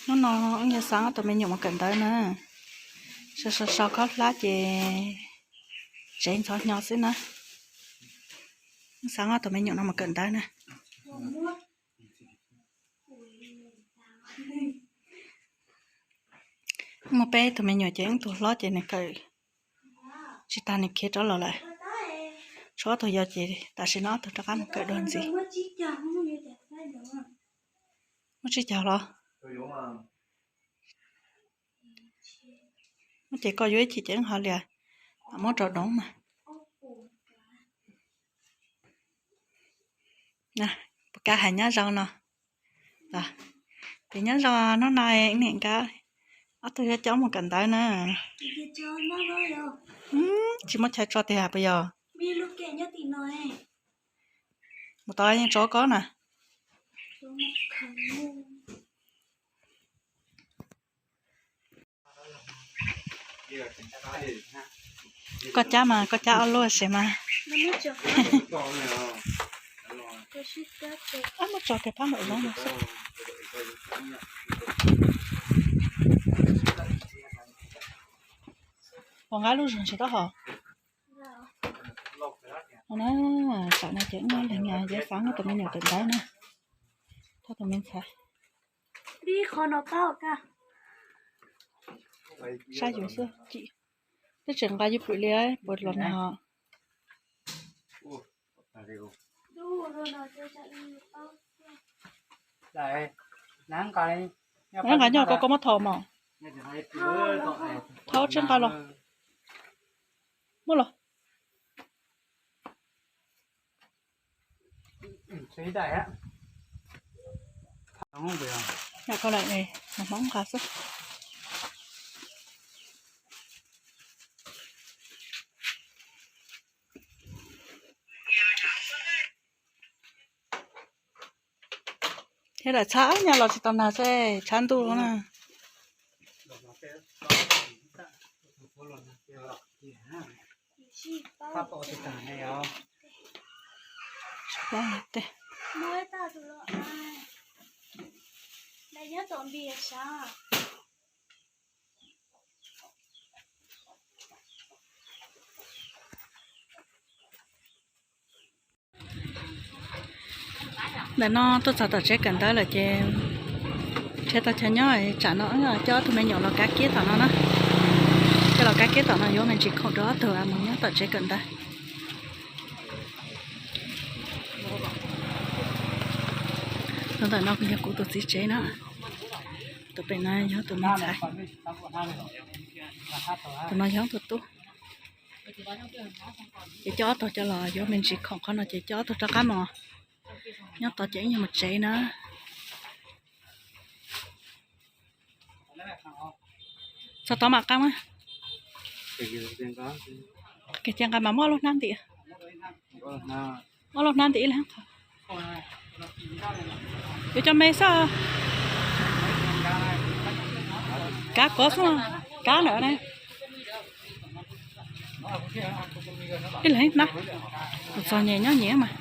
Hnub no wb yuav xa ob tug me nyuam mus kawm ntawv na. Sau sau sau khob hlab ces tsev ntxhov hnyo xwb na. Wb xa ob tug me nyuam no mus kawm ntawv na. Muaj peb tug me nyuam ces wb tug hlob ces nws kawm tsis tag nws khiav rov los lawm. Tshuav ob tug yau ces tam sim no ob tug rov qab mus kawm dua ntxiv. Muaj tsib caug los? Ces koj yuav ib chim ces wb ho liam mam muab rau doov mas. Puas kam hais nyob zoo no? Ces nyob zoo, hnub no niam nkawd ob tug yuav coj mus kawm ntawv na. Tsis muaj chaw tso tiag puas yog? Mus tod yeej tso koj na. Koj cab mas koj cab ob lub sis mas. Muab tso kiag pab nraum zoov no xwb. Puas nqa lub zog ntsis taub hau? Tam no ces wb leeg yuav xa ob tug me nyuam kawm ntawv na. Thov tus me ntxhais saib yus xwb, twb tseem nqa yuj pwm li puas los nag. Nqa nyob ko, koj muab tho mos. Tho tsib nqa los. Muab los. Ko lawm, Hmoob nqa xwb. Thiab lawm txhab nyob los tsis tau nag xwb, tshav ntuj na. Ntawm no tuaj txog tom tsev kawm ntawv lawm ces nrhiav tau chaw nyob, tsam no coj ob tug me nyuam los kav kiab tom no na. Coj los kav kiab tom no yuav me ntsis khoom rau ob tug mus nyob tom tsev kawm ntawv. Tus ntawm no kuj yog kuv tus txiv tsev na. Tus pem no yog tus me ntxhais. Tus no yog tus tub. Ces coj ob tug coj los yuav me ntsis khoom qhov no ces coj ob tug rov qab mus. Nyob tod ces ib nyuag mus tsev na. Txog tod mam qab mas. Kev cia nqa mas muab ob lub hnab ntim. Ob lub hnab ntim ib leeg qho. Yuav cov me xwb. Kav kov xwb, kav lawm na. Ib leeg ib hnab, kuv txog nyem nyob nyem mas.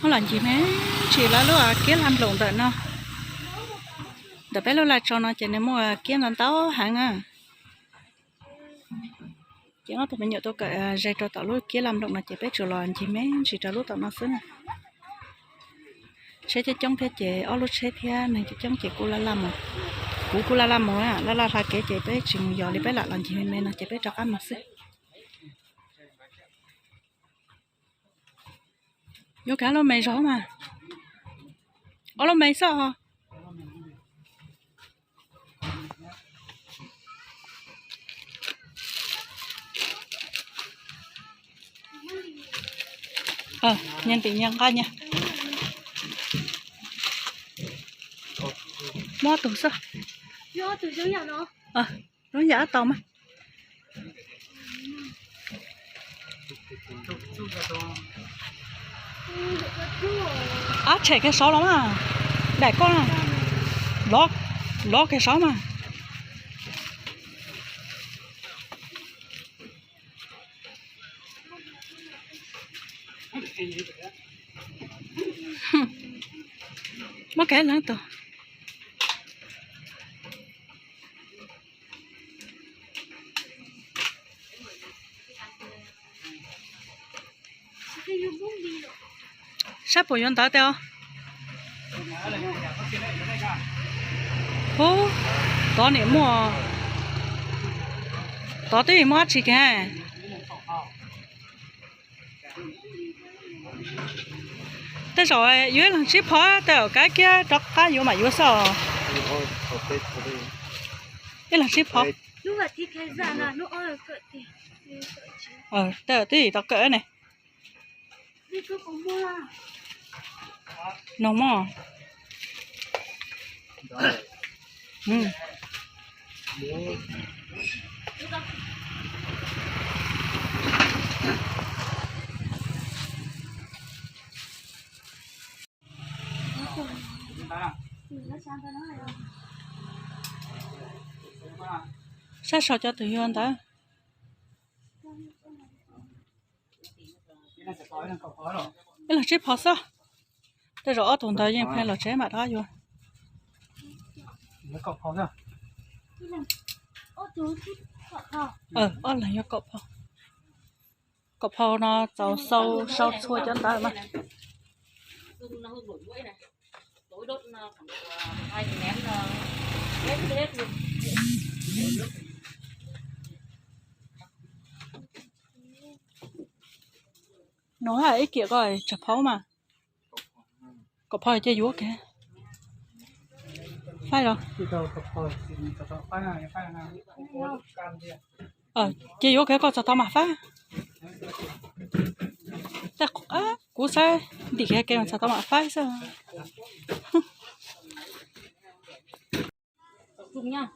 Muab los ncig me ntsis lawv lub kiab laj nploom ntawm no. Ntawm peb lub laj tso no ces nws muaj kiab ntau ntau heev na. Ces ob tug me nyuam tuaj kawm ze rau tom lub kiab laj nploom no ces peb tsuas los ncig me ntsis rau lub tom no xwb na. Tsheb coob coob thiab ces ob lub tsheb thiab neeg coob coob ces kuj laj laj mus. Kuv kuj laj laj mus, laj laj hla kev ces peb tsis mus yos li, peb lam los ncig me me no ces peb rov qab mus xwb. Yuav kav lub me zog mas. Ob lub me xwb os. Nyias ntim nyias nqa nyias. Muab tus xwb. Zoo yam ab tau mas. Ab tshem kiag saud los mas. Daim koj na. Lov, lov kiag saud mas. Muab kav leej tus. Saib puas yuav ntawv tej os. Ub, tod nim muaj, tod twb muaj dab tsi kiag. Tej zaum yuav ib leeg tsib phov, tej zaum kav kiag rov qab yuav mam yuav xwb. Ib leeg tsib phov. Tej zaum twb tau kawm ne. Noog mog. Sab sau cov twg yuav ntawd. Ib leeg tsib phov xwb. Tej zaum ob tug ntawd yeej pheej los tsev mam rov yuav. Ob leeg yuav kaum phau. Kaum phau no txaus sau, sau txhua cov ntawv mas. Nug ib kiam ko tsawg phau mas. Kaum phau ces yuav kiag. Faib los? Ces yuav kiag koj txog tau mam faib. Kuv saib ntim kiag ke txog tau mam faib xwb. Tsis noj.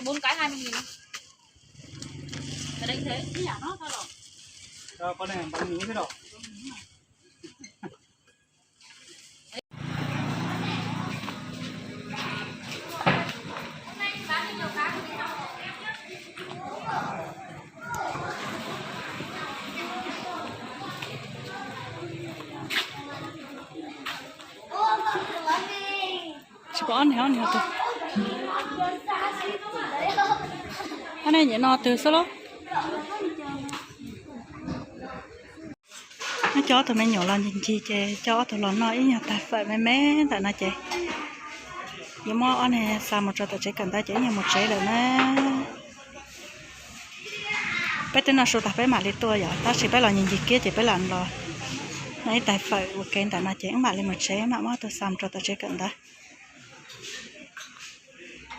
Bốn cái hai mươi nghìn. Cái đấy thế. Cho con này bằng nhú thế nào? Tsis pom ob niag, ob niag twg. Ob niag nyiam no twg xwb los? Coj ob tug me nyuam los ncig ncig ces coj ob tug los noj ib nyuag tais fawm me me ntawm no ces yuav muab ob niag xa mus rau tom tsev kawm ntawv ces ib nyuag mus tsev lawm na. Peb twb noj su tag peb mam li tuaj yom, tab sis peb los ncig ncig kiab ces peb lam los noj ib tais fawm ua ke ntawm no ces wb mam li mus tsev, mam muab ob tug xa mus rau tom tsev kawm ntawv.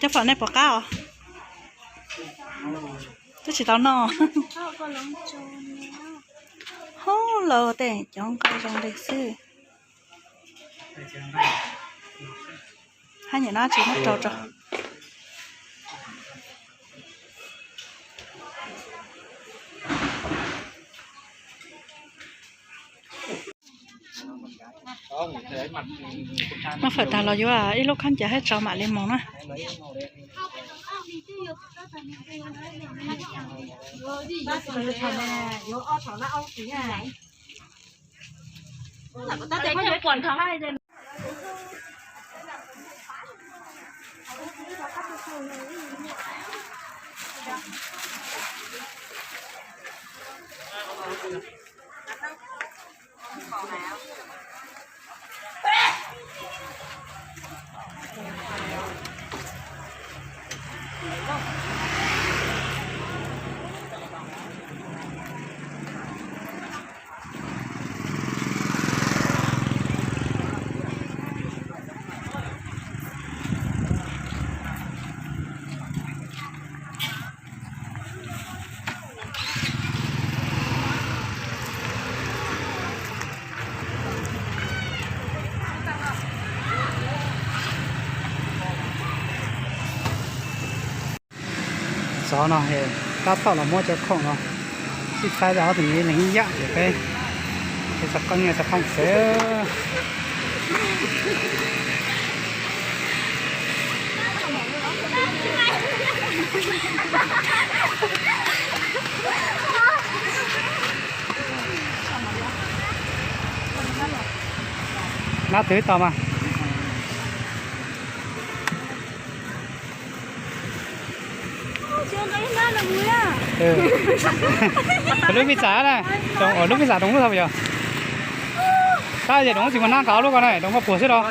Cov fawm nej puas qab os? Twb tsis tau noj. Hub, los tej cov nqaij zoo li xwb. Hab nyam no tsis muab rau rau. Noj fawm tag los yuav ib lub khaub ncaws thiab tso mam li mus na. Xov no tab tom los muab cov khoom no sib faib rau ob tug me leej yam ces peb, peb txog qeej txog qeej xwb. Nab twv tau mas. Lub pis txam na, lub pis txam roos lub tau yog. Tab yog roos tsis muaj nab nqa lub ko na, roos koj puag xwb los.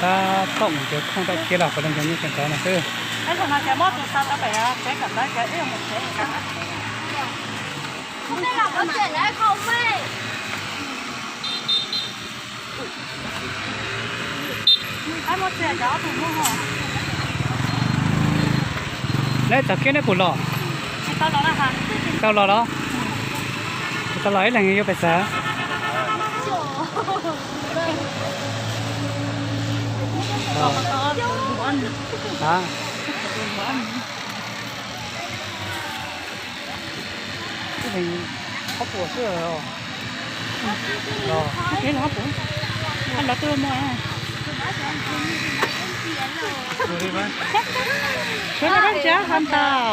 Tab tom mus cov khoom toj kiab los puav leej cov nyob tseem tod no xwb. Neb txog kiab neb puas los? Tau los los? Tau los ib leeg yuav pes tsawg? Ib leeg ob puas xwb os. Los twb muaj. Suav no dab tsi hab ntau.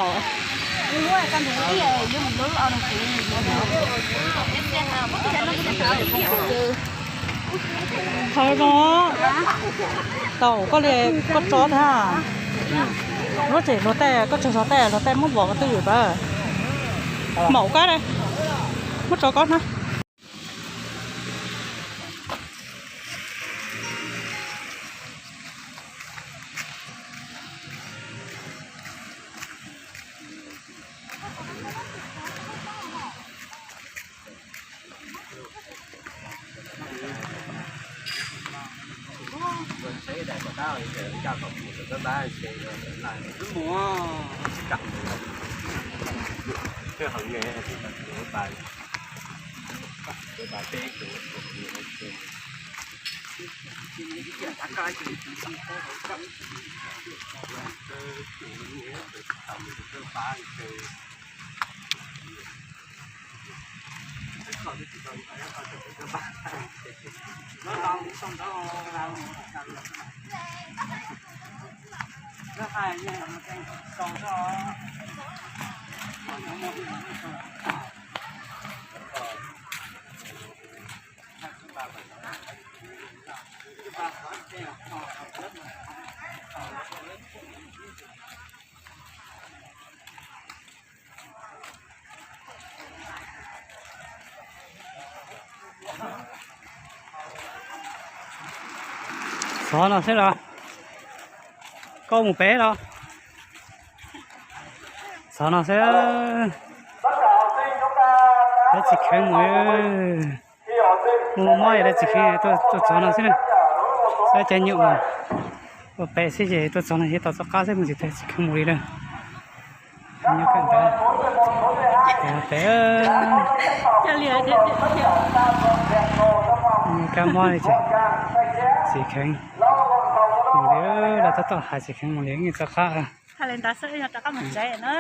Qhov no tau koj li koj tso thiab. Lub tsev luag tej koj tso zog tej luag tej muab vom twj ywm pab. Maum kab muab tso koj na. Xov no xwb los? Koj mus pem los? Xov no xwb. Lawv tsis kheev mus. Mus mob es lawv tsis kheev tuaj txog no xwb na. Saib cov nyuam ua pem xwb ces tuaj txog no ces tau txoj qab xwb mus tsis tau tsis kheev mus li lawm. Nyob kawm ntawv pem, kab mob li ces tsis kheev mus li. Los tab tom hais tsis kheev mus li, yeej txog qab. Thaij li ntawd xwb, yog rov qab mus tsev na.